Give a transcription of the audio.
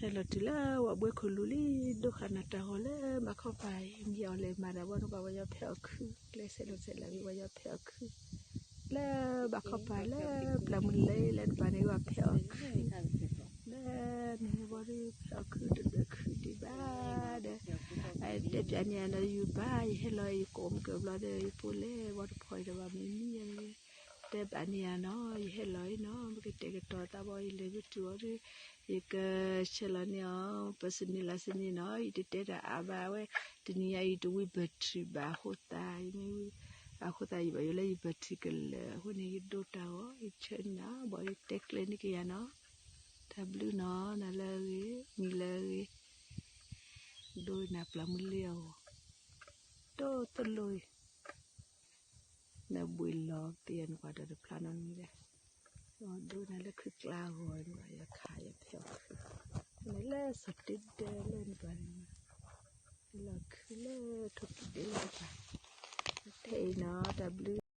လီၤတုၤလၢဝၤဘှ့ခိၣ်လူၤလံ, ဒိဃာ်နၤတၢ်ဂီၤလၢဘၣ်ခီပၤအံၤ, မ့ၢ်အီၤလဲၤမၤတၢ်ဘီနကွၢ် ပှၤယီၤဖဲအီၣ်ခု, ကျဲဆဲးလိာ်ဆဲးလၢ်မ့ၢ်ပှၤယီၤဖဲအီၣ်ခု, လၢဘၣ်ခီပၤလၢပျၢၤမုၢ်လၢလၢတပၤန့ၣ် ပှၤဖဲအီၣ်ခု, လၢန့ၣ်ဘီဒုးဖဲအီၣ်ခုတဒၢးခုဒံးဘၣ်ဒီး, အတဲပၠးန့ၢ်ယၤဒီးယဘၣ်, ယဟဲလီၤအံၤ ယကိးမုၢ်ကၢၤဘျီဒီး ယဖိလဲၣ်ဝီတဖီၣ်အံၤဒီးဘၣ်မ့ၢ်မံယၤန့ၣ်, တဲဘၣ်န့ၢ်ယၤနီၤ, ယဟဲလီၤအံၤနီၤ, ပကတဲာ်ကတီၤသးဘီ ယလဲၤဝဲတုၤအီၤဒီး, ယကဆဲးလီၤန့ၢ်အီၤ ပစနံၤလၢစနံၤနီၤ, ယတတဲတၢ်အါဘၣ်ဝဲ, တနံၤညါအံၤတဝံ battery ဘၣ်အဃိသတး, ယမ့ၢ်ဝံ အဃိသတးယဘၣ်ယိၣ်လၢယ battery ကလၢာ်အဃိန့ၣ် ယဒိတၢ်ဂီၤ ယဆၢန့ၢ်နၤ ဘၣ်ယတဲကျဲန့ၢ်က့ၤယၤနီၤ, တၢ်ဘျုးနီၤ နၤလၢအဂ့ၤ မံၤလၢအဂ့ၤ, ဒိနၤပျၢၤမုၢ်လၢအဂီၢ်, တိၢ်သလိအံၤ နဘှံးလီၤသ့ၣ်နကွၢ်ဒီးတဖျါနီတမံၤလဲၣ်, ဒိနၤလၢခုကျါအဂီၢ် ယခးယဖဲအီၣ်ခု, နလၢစီၤတ့ဒၢလၢနကွၢ်န့ၣ်, လီၤခုလၢထိၣ်ကံၣ်ဒဲလၢနကွၢ်, ထဲအံၤနီၤ တၢ်ဘျုး